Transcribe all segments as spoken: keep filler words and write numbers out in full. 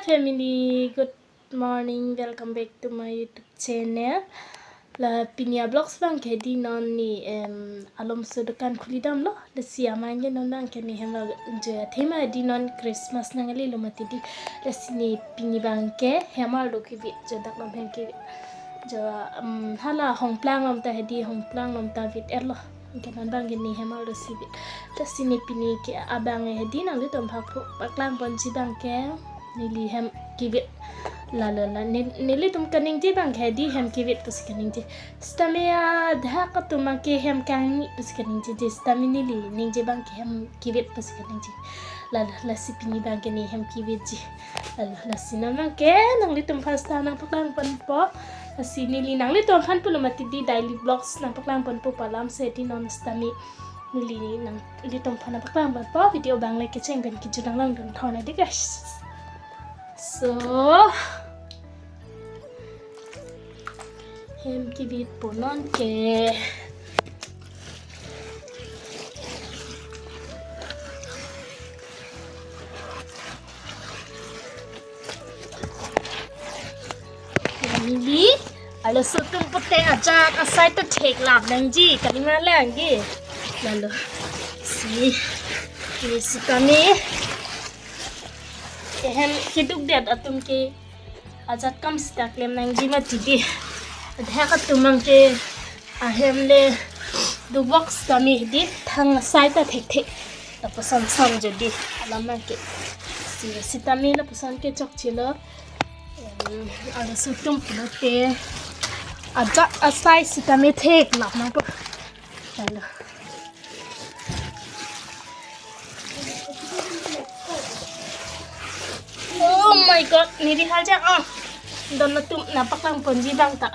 Family, good morning. Welcome back to my YouTube channel. La pini a-vlogs abang ke hedi non ne, em, alomso dukan khuli damlo. Lasi amat ke non abang ke ne hem lo enjoy athema hedi non Christmas nanglelo mati hedi. Lasi ne pini abang ke hem arlo kevit jo dak non hem kevit. Jo, em, hala hongplang lom ta hedi hongplang lom ta vit-etlo. Anke non abang ke ne hem arlo si vit. Lasi ne pini ke abang hedi nanglitum aphan pu-, paklang ponji abang ke neli hem kevit. Lalo la ne-, nelitum kaningje abang ke hedi hem kevit pusi kaningje. Sitame adak atum abang ke hem kangni pusi kaningjeje. Sitame neli ningje abang ke hem kevit pusi kaningje. Lalo lasi pini abang ke ne hem kevitji. Lalo lasi non abang ke nanglitum aphan sita nangpaklang ponpo. Lasi neli nanglitum aphan pulo mati hedi daily vlogs nangpaklang ponpo pu alam si hedi non sitame neli nanglitum aphan nangpaklang ponpo. Video abang le kecheng pen kejut nanglangdun thorna dei guys. So, hem kevitpo non ke. Family, arloso atum pute ajat asai ta theklap nangji, kalima lang ke. Lalo, si, ne sitame, ehem keduk det atum ke ajat kam sita klem nangji mati hedi. Adak atum abang ke ahem le dovok sitame hedi thang asai ta thekthe. Lapuson son jo hedi alam abang ke. Si sitame lapuson ke chokchelo. Em, arloso atum pulote ajat asai sitame theklap nangpo. Lalo. Oh my God, neli haja ah. Don atum nangpaklang ponji abang ta.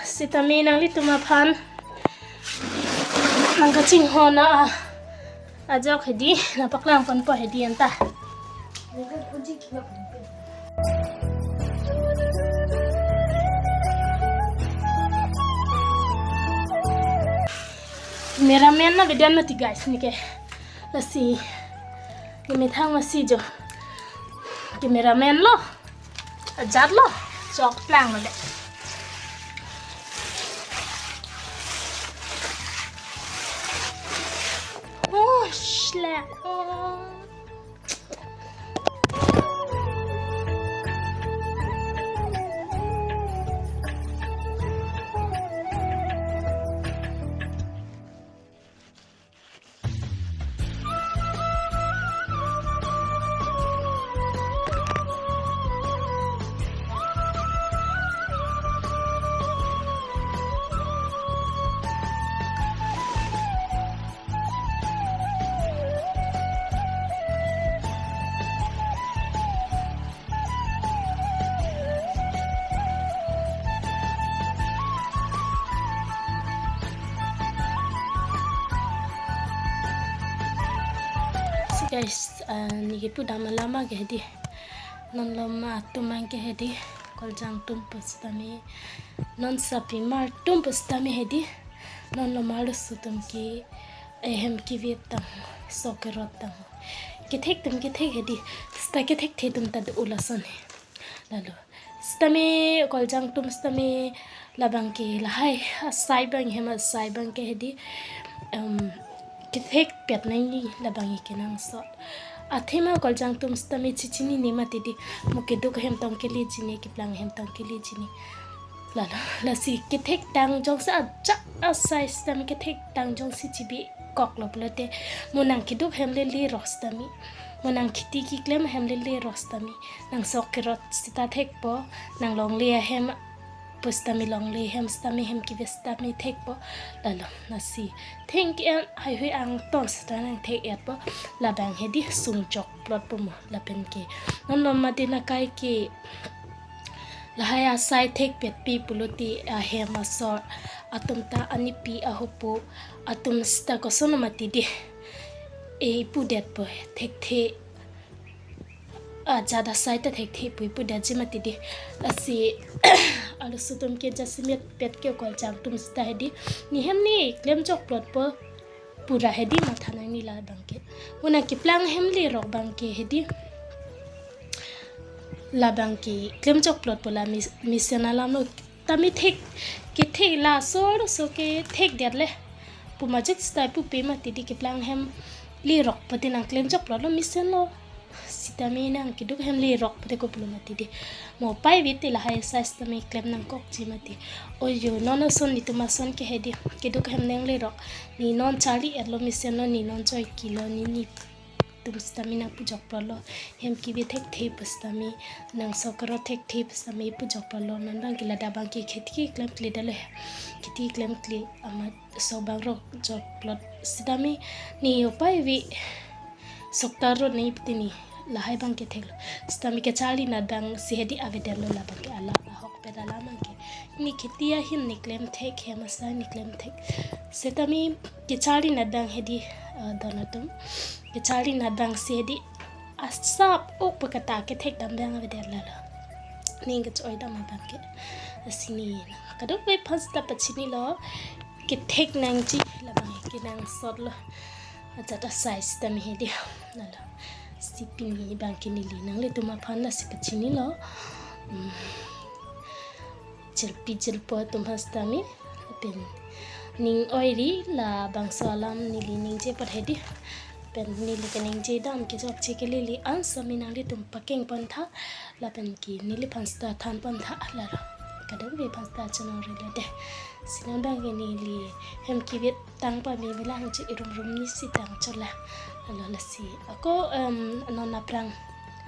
Sitame nanglitum aphan nangkachinghon a ajok hedi nangpaklang ponpo hedi anta. Cameraman na video mati guys ne ke. Lasi ne methang masi jo. Cameraman lo. Ajat lo. Choklang lo dei. Oh, shlek. Oh. So guys, ah, ne kepu dam alam ke hedi. Non loma atum abang ke hedi. Koljang atum pusitame. Non sapimar atum pusitame hedi. Non loma arloso atum ke ehem kevit tang, sok kerot tang. Kethek atum kethek hedi, sita kethekthe atum ta do lason he. Lalo. Sitame koljang atum sitame labang ke lahai asai abang hem asai abang ke hedi, em, kethekpet nangji labang ke kenangsot. Athema koljang atum sitame chechinine mati hedi, mo keduk ahem tong keleji ne, keplang ahem tong keleji ne. Lalo, lasi kethektang jongsi ajat asai sitame kethektang jongsi chibikoklo pulote, mo nang keduk ahem le lerok sitame, mo nang kheti keklem ahem le lerok sitame, nang sok kerot sita thekpo, nang longle ahem pusitame longle ahem sitame hem kevit sitame thekpo. Lalo, lasi thengke-en haihui angton sita nangthek-etpo, labang hedi sung chokplotpo mo lapen ke. Non loma dei na kai ke lahai asai thekpetpi pulote ahem asor atum ta anipi ahupu atum sita koson mati hedi. E ipudetpo thekthe ajat asai ta thekthe pu ipudetji mati hedi. Lasi arloso atum ke jasemet pet ke koljang atum sita hedi. Ne hem ne klem chokplotpo pura hedi matha nangne labang ke. Mo nang keplang ahem lerok abang ke hedi. Labang ke klemchok plot pu la mis-, mesen alam lo. Tame thek, kethek la sor so kethek der le. Pu majok stai pupe mati di keplang hem lerok pute nang klemchok plot lo mesen lo. Sitame nang keduk hem lerok pute kopilo mati di. Mo pai vit te lahai size tame klem nangkokji mati. Ojo non ason netum ason ke hedi. Keduk hem nang lerok. Ne non charli-et lo mesen lo, ne non choi kilo ne netum sitame nang pujok plot lo. Hem kebi thekthe pu sitame nang sokaro thekthe pu sitame pujok plot lo. Non bang ke ladak bang ke kheti klemkle dale. Kheti klemkle amat so bang rok jok plot sitame ne upai vi sokta ro ne pute ne lahai bang kethek lo. Sitame kecharli nat bang si hedi avedet lo labang ke alam ahok pet alam bang ke. Ne kheti ahin ne klem thek hem asai ne klem thek. Sitame kecharli nat bang hedi, ah, don atum. Kecharli nat bang si hedi asap ok pu kata kethek dam bang avedet lalo. Ne kechoi dam abang ke. Asini kadokave aphan sita pachini lo. Kethek nangji labang ke nangsot lo. Ajat asai sitame hedi. Lalo. Si pini bang ke neli nanglitum aphan lasi pachini lo. Hmm. Jirpi jirpo atum aphan sitame. Pen ning oiri labangso alam neli ningje apot hedi. Pen neli keningje dam kejok che ke lili an sitame nanglitum pakeng pon tha. Lapen ke neliphan sita than pon tha lalo. Kadokave aphan sita chonong rilo de. Si non bang ke neli hem kevit tang pame velang che irum rum ni si tang chola. Lalo lasi. Ako, em, non aphrang